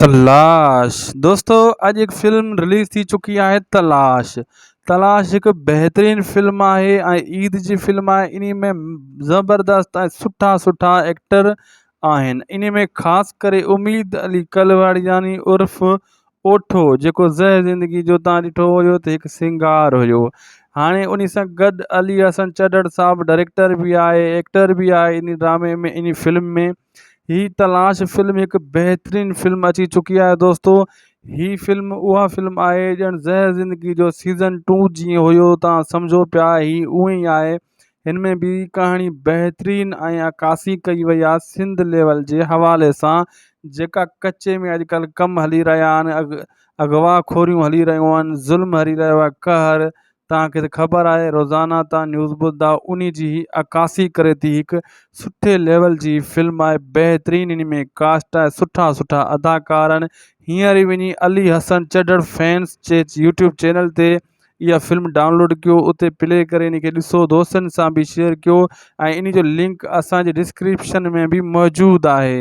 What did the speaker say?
تلاش دوستو اڄ هڪ فلم رليز ٿي چڪي آهي تلاش تلاش هڪ بهترين فلم آهي ۽ عيد جي فلم آهي انهي ۾ زبردست ۽ سٺا سٺا ايڪٽر آهن انهي ۾ خاص ڪري اميد علي ڪلواڙي يعني عرف اوٺو جيڪو زهر زندگي جو تان ڏٺو هيو ته هڪ سنگار هيو هاڻي انهي سان گڏ علي حسن چڍڙ صاحب ڊائريڪٽر به آهي ايڪٽر به آهي انهي ڊرامي ۾ انهي فلم ۾ هي تلاش فلم هڪ بهترين فلم اچي چڪي آهي دوستو هي فلم اها فلم آهي ڄڻ زهر زندگي جو سيزن ٽو جيئن هيو تان سمجهو پيا هي اونئن ئي آهي هن ۾ به ڪهاڻي بهترين ۽ عڪاسي ڪئي وئي آهي سنڌ ليول جي حوالي سان جيڪا ڪچي ۾ اڄڪلهه ڪم هلي رهيا آهن اغوا خوريون هلي رهيون آهن ظلم هلي رهيو آهي قهر توهان کي ته خبر آهي روزانه توهان نيوز ٻڌندا انهي جي هي عڪاسي ڪري ٿي هڪ سٺي ليول جي فلم آهي بهترين ان ۾ ڪاسٽ آهي سٺا سٺا اداڪار آهن هينئر ئي وڃي علي حسن چڍڙ فينس جي يوٽيوب چينل تي اها فلم ڊائونلوڊ ڪيو اتي پلي ڪري ان کي ڏسو دوستن سان به شيئر ڪيو ۽ ان جو لنڪ اسان جي ڊسڪرپشن ۾ به موجود آهي.